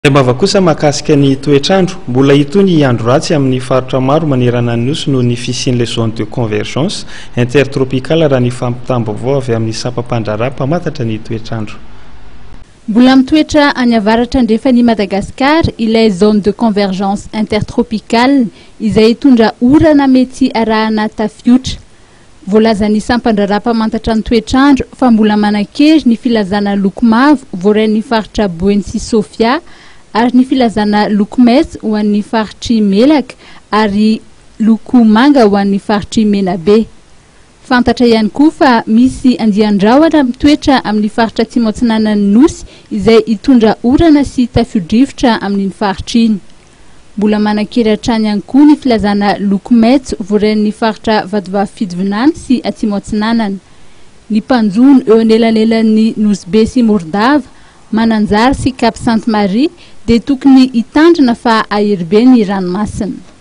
Ambava kosa mahakasika ny toetr'andro. Mbola hitohy ny andro ratsy amin'ny faritra maro manerana ny Nosy noho ny fisian'ilay zone de convergence intertropicale raha ny fampitam-baovao avy amin'ny sampam-pandraharaha mpamantatra ny toetr'andro. Mbola mitoetra any avaratra andrefan'i Madagasikara ilay zone de convergence intertropicale izay hitondra orana mety arahana tafiotra. Voalazan'ny sampan-draharaha mpamantatra ny toetr'andro fa mbola manan-kery ny filazana loko mavo voarain'ny faritra Boeny sy Sofia ary ny filazana loko maitso ho an'ny faritr'i Melaky ary loko manga ho an'ny faritr'i Menabe. Fantatra ihany koa fa misy andian-drahona mitoetra amin'ny faritra atsimo atsinanan'ny Nosy izay hitondra orana sy tafio-drivotra amin'iny faritra iny. Mbola manan-kery hatrany ihany koa ny filazana loko maitso voarain'ny faritra Vatovavy Fitovinany sy Atsimo Atsinanana. Ny mpanjono eo anelanelan'ny Nosy Be sy Morondava, Mananjary sy Cap Sainte Marie dia tokony hitandrina fa hahery be ny ranomasina.